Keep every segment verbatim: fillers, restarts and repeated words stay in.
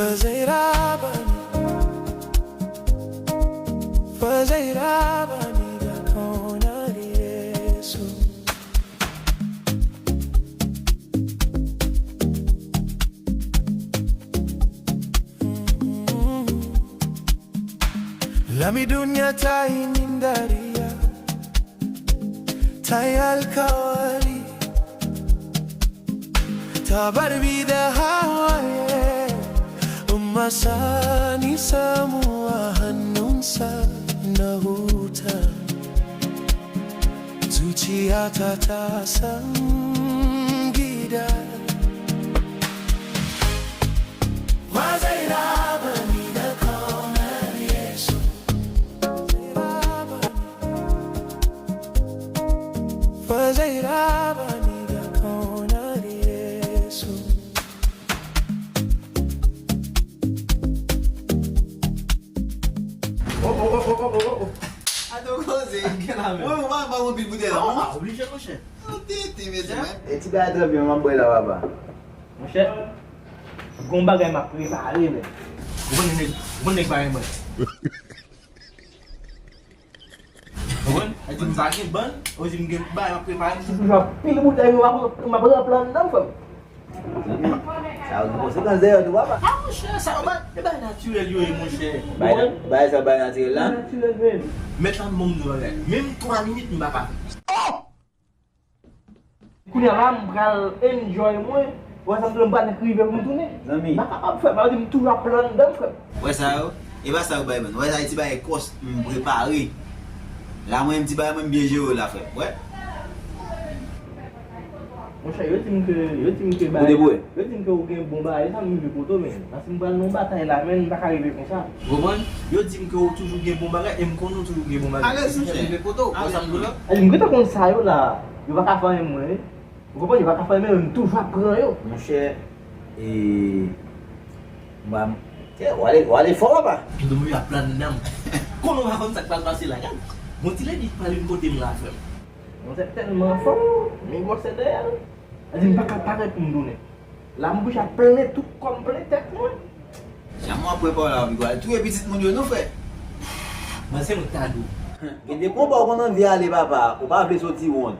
Fazeira bani, fazeira bani da kona Yesu. Lami dunia ta inindaria, ta alkawali. Tabarbi da hawaye, umasani samu ahanunsa nahuta. Zuchi atata sangida. Wazaira bani da kona Yesu. Fazeira bani da kona Yesu. Oh, oh, oh, oh, oh, oh, oh. Ato koze. Gen la men. Mwen, mwen, mwen, mwen, pil boutèy la, non? Ah, oblije, monchè. Ou tete, mesye, men. E ti bagay trè byen, m ap bwè la, papa. Monchè, gon bagay m ap prepare, men. Ou konn nèg, ou konn nèg pa renmen. Ou konprann? Sa di m pa gen bann, ou di m gen bagay m ap prepare. Si toujou ap pil boutèy, m ap, m ap ranpli anndan, frè m. Zanmi, sa yo gen konsekans dèyè tou, papa. Ah, monchè, sa yo bay, e bay natirèl yo ye, monchè. Bay, bay sa bay natirèl la? Bay natirèl, men. Mèt la, m ban m di w bagay. Menm twa minit, m pa ka fè. Oh! Kounye a la, m pral enjoy mwen. Ou wè sa m di w, m pa nèk rive pou m tounen. Zanmi. M pa kapab, frè m. Sa vle di m toujou ap pran anndan m, frè m. Wè sa yo? E pa sa yo bay, man. Wè sa, e ti bagay kòs m prepare. La, mwen, m ti bagay mwen, m byen jere w la, frè m. Wè. Monchè, yo di m ke, yo di m ke bagay, yo di m ke ou gen bon bagay, sa m rive kote w, men. Paske m pral nan yon batay la, men m pa ka rive konsa. Ou konprann? Yo di m ke ou toujou gen bon bagay, e m konnen ou toujou gen bon bagay. Alèz, monchè. Rive kote w, ou wè sa m di w la? Alèz, m gentan konn sa yo la. Yo pa ka fè anyen mwen, wi. Ou konprann? Yo pa ka fè anyen, men m toujou ap pran yo. Monchè, e, m pa, e, w ale, w ale fò, papa. M di w, ap pran nan m. Konnen w pa konn sa k pral pase la, gad. Bon, ti ledi k pral vin kote m la, frè m. Monchè tèlman fò, men gwosè dèyè l. Sa di m pa ka parèt pou m tounen. La m oblije ap plennen tout kò m, plennen tèt mwen. Jan mwen ap prepare la, wi, w al touye pitit moun yo, non, frè. Mwen se mwen k ta di w. Gen de konba w konn anvi ale, papa, ou pa vle soti wont.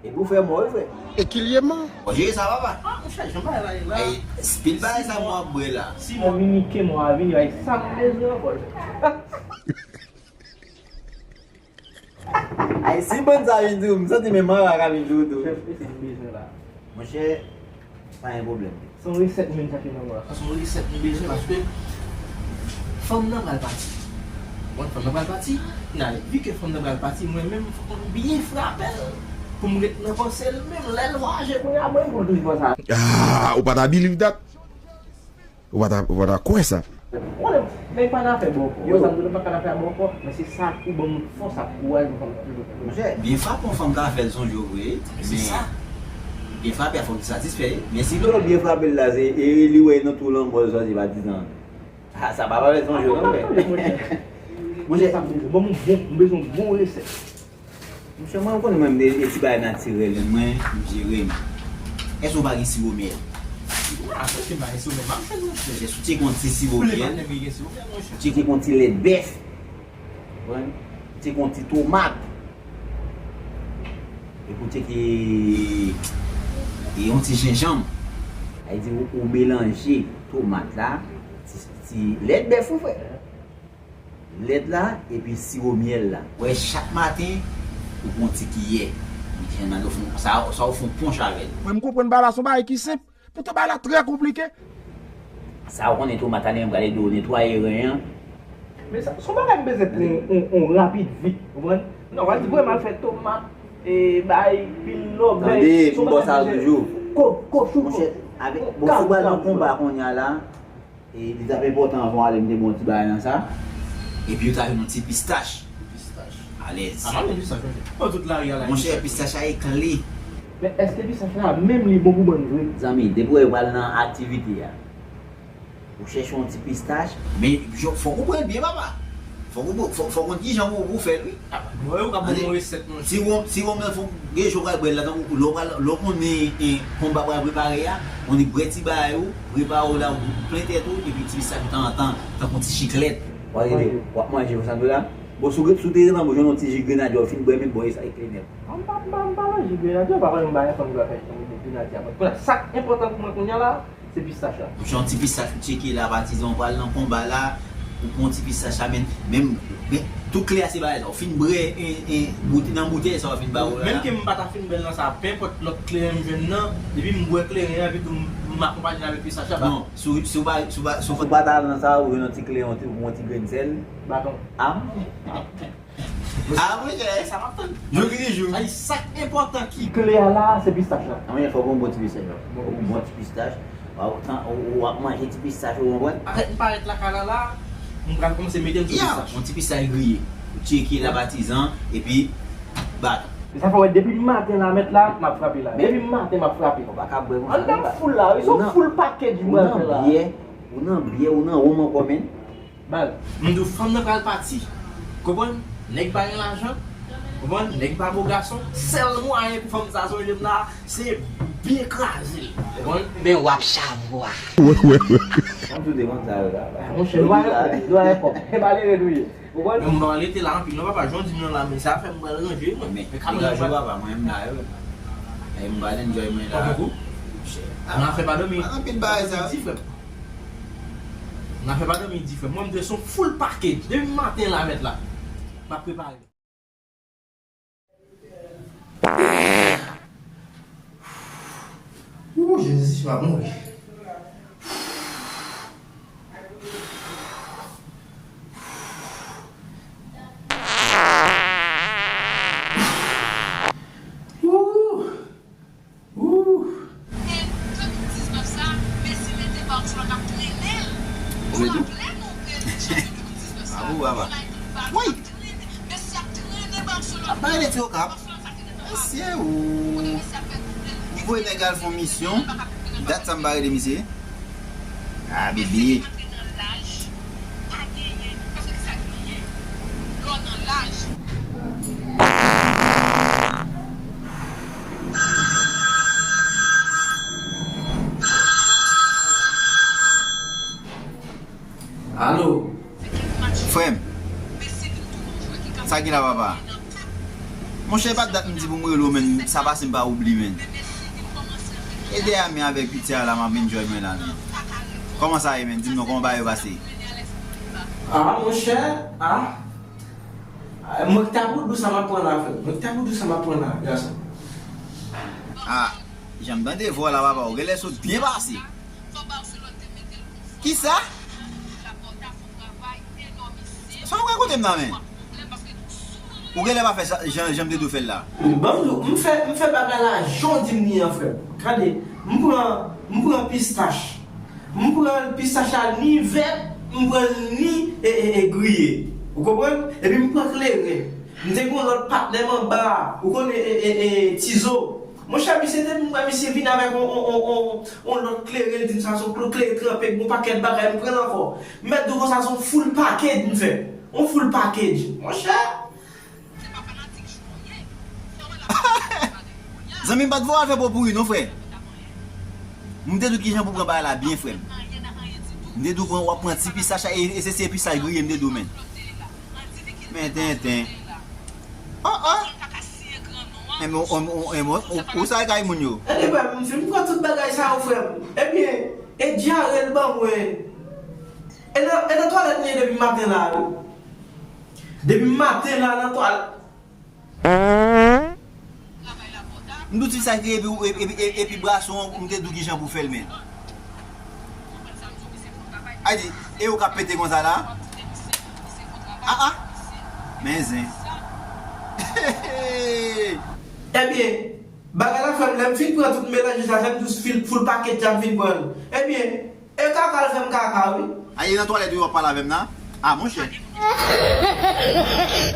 Epi w fè mò, wi, frè. E ki lye man? Ou jere sa, papa. Ah, monchè, jan bagay la ye la. Ay, pil bagay sa mwen ap bwè la. Si mò minike mò a vini, ay sa m bezwen ankò. Ay, si bann sa vin di w, m santi menm mara ka vin di w tou. Chèf, e sa m bezwen la. Monchè, pa gen pwoblèm. Se yon resèt m vin chache nan mwen. Se yon resèt m bezwen paske fanm nan pral pati. Bon, fanm nan pral pati. Nan, vi ke fanm nan pral pati, mwen menm, fòk mwen byen frape l pou m ret nan panse l menm lè l fache. Kounye a, mwen, pou l toujou panse a. Ah, ou pa ta believe that? Ou pa ta, ou pa ta kwè sa. Konnen, men pa nan afè bòkò. Yo. Sa m di w, pa ka nan afè bòkò, men se sa ki ban m fòs ak kouraj pou fè m toujou fè. Monchè, byen frape yon fanm ka fè l sonje w vre, men byen frape a fò w satisfè, men si lè w byen frape l la, se, e li wè nan tou lanmò l sòti patizan. Ah, sa pa fè l sonje w non, men. Monchè, sa m bezwen. Bon, m bon, m bezwen yon bon resèt. Monchè, mwen, ou konnen mwen, m de, de ti bagay natirèl, mwen, m jere m. Èske ou pa gen siwo myèl? Ah, monchè, m pa gen siwo myèl, m ap jwenn, monchè. Èske ou tcheke yon ti siwo myèl? Ou tcheke yon ti lèt bèf? Konprann? Ou tcheke yon ti tomat. Epi ou tcheke, e, yon ti jenjanm. Sa vle di ou, ou melanje tomat la, ti, ti lèt bèf ou, frè. Lèt la, epi siwo myèl la. Wè, chak maten, ou pran ti kiyè. Ou di, sa, sa ou fè yon ponch avè l. Mwen, m konprann bagay la, se yon bagay ki senp. Poutan, bagay la trè konplike. Sa ou konnen, tomat la, li pral ede w netwaye ren an. Men sa, se yon bagay m bezwen pou yon, yon, yon rapid vit, ou konprann? Non, w ap di, vrèman, al fè tomat, e, bay, pil lòbèy. Tande, m bò sa toujou. Ko-, kochou, monchè, avèk, bon, si w pral nan konba kounye a la, E li t ap enpòtan anvan w ale m te ba w ti bagay nan sa. Epi yo ta jwenn yon ti pistach. Pistach. Alèz. A, pa gen pistach, monchè. Bon, tout lari a la. Monchè, pistach la ekle. Men èske pistach la menm li bon pou bann vre? Zanmi, depi w wè w pral nan aktivite a, ou chèche yon ti pistach. Men, fòk ou pran l byen, papa. Fòk ou, fòk, fòk ou konn kijan pou, pou fè l, wi. Mwen, ou ka ban mwen resèt, monchè. Ti wonm, ti wonm nan fon, gen jou w pral bwè l la, tankou lè w pral, lè w konnen, e, konba pral prepare a, ou di bwè ti bagay ou, prepare w la, ou plen tèt ou, epi ti pistaj tanzantan, tankou ti chiklèt. W ap rele, w ap manje konsa tou la. Bon, si w, si w te nan bouch ou, yon ti ji grenadyè, w fin bwè, men bon, e sa, e klè nèt. M pa, m pa, m pa manje grenadyè, ou pa konnen m pa gen fanm ki va fè ji grenadyè. Kounye a, sa k enpòtan pou mwen kounye a la, se pistach la. Monchè, yon ti pistach ou tcheke la, patizan, ou pral nan konba la, ou pran yon ti pistach la, men, men, men, tout kleren se bagay sa, ou fin bwè, en, en, boute nan boutèy sa, ou fin ba ou la. Menm ke m pa ta fin bwè l nan sa, penpòt lòt kleren m jwenn nan, depi m bwè kleren an, epi tou m, m akonpaye l avèk pistach la, ba. Non, si w, si w pa, si w pa, si w pa ta al nan sa, ou jwenn yon ti kleren, yon ti, yon ti grenn sèl. Baton. Ah, ah, monchè, sa m ap tann. Jou ki di jou. Ay, sa k enpòtan ki kle a la, se pistach la. Ah, men fòk yon bon ti pistach la. Fòk yon bon ti pistach. Ou, ou, ou ap manje ti pistach ou, konprann? Avèk m parèt lakay la la, m pral kòmanse mete yon ti pistach. Yon ti pistach griye. Ou tcheke la patizan, epi bat. E sa fè w wè depi maten la, mèt la, m ap frape la. Depi maten, m ap frape. Ou pa ka bwè konsa. Anndan foul la, wi, se yon foul package m pral fè la. Ou nan byè, ou nan byè, ou nan wonm ankò, men. Baz, m di w, fanm nan pral pati. Konprann? Nèg pa gen lajan. Konprann? Nèg pa bo gason. Sèl mwayen pou fanm sa sonje m la, se byen kraze l. Konprann? Men w ap chavwa. Wi, wi, wi. Fanm tou te konn sa yo la. Monchè, nou pa gen kòb. Nou pa gen kòb. E malere nou ye. Konprann? Men m pa rete la anpil non, papa. Jan w di m nan la, men sa fè m pral ranje mwen. Men, men degaje w, papa, mwen m la, wi. E m pral enjoy mwen la. Papa, kou? Nan afè pa dòmi. Pa gen anpil bagay sa. Di frè m. Nan afè pa dòmi, di frè m. Mwen, m dwe se yon full package. Depi maten la, mèt la. M ap prepare. Ooh, Jezi, m ap mouri. Ooh. Ooh. E de mil diznèf sa, Messi rete Barcelone ap trennen l. Ou raple nou ke jan de mil diznèf sa, United Barcelone ap trennen, Messi ap trennen Barcelone. Ap bay de ti okap. Mesye, ou, ou voye nèg al fè yon misyon. Dat sa m pa rele misye. Ah, bebe. Alo. Frè m. Sa ki la, papa? Monchè, e pa dat m di pou m rele w, men sa pase m pa oubli, men. E dèyè men avèk piti a la, m ap enjoy mwen la, men. Kòman sa ye, men? Di m non, kòman bagay yo pase? Ah, monchè, ah. Ah, mwen ki ta pou di w sa m ap pran la, frè. Mwen ki ta pou di w sa m ap pran la, gason. Ah, jan m tande vwa w la, papa, ou genlè sot byen pase. Kisa? Sa w rakonte m la, men? Ou genlè pa fè sa, jan, jan m te di w fè l la. Ban m di w, m fè, m fè bagay la jan w di m li an, frè m. Gade, m pran, m pran pistach. M pran pistach la ni vèt, m pran l ni, e, e, e, griye. Ou konprann? Epi m pran kleren. M te gen yon lòt patnè m anba a. Ou konnen, e, e, e, Tizo. Monchè, misye te vin wè misye vin avèk on, on, on, on, on lòt kleren, li di m sa se on kleren tranpe, gon pakèt bagay, m pran l ankò. M mèt di w konsa se on full package m fè. On full package. Monchè. Zanmi m, pa t fò w al fè popouri non, frè. M te di w kijan pou pran bagay la byen, frè m. M te di w pran, w ap pran ti pistach la, e, e se, se pistach griye, m te di w, men. Men tenten. Oh, oh. Enben, ou, ou, ou, ou, ou, ou sa kay moun yo? Ebyen, m fin pran tout bagay sa yo, frè m. Ebyen, e dyare l ban mwen. E nan, e nan twalèt m ye depi maten la, wi. Depi maten la, nan twalèt. M di w ti sa ki epi, epi, epi, epi brason an, m te di w kijan pou fè l, men. A di, e ou k ap pete konsa la? Ah, ah. Men zen. Ebyen, bagay la fè m, lè m fin pran tout melanje sa, fè m jis fil, full package la m fin pran l. Ebyen, e kaka l fè m kaka, wi. A, e nan twalèt ou w ap pale avè m nan? A, monchè.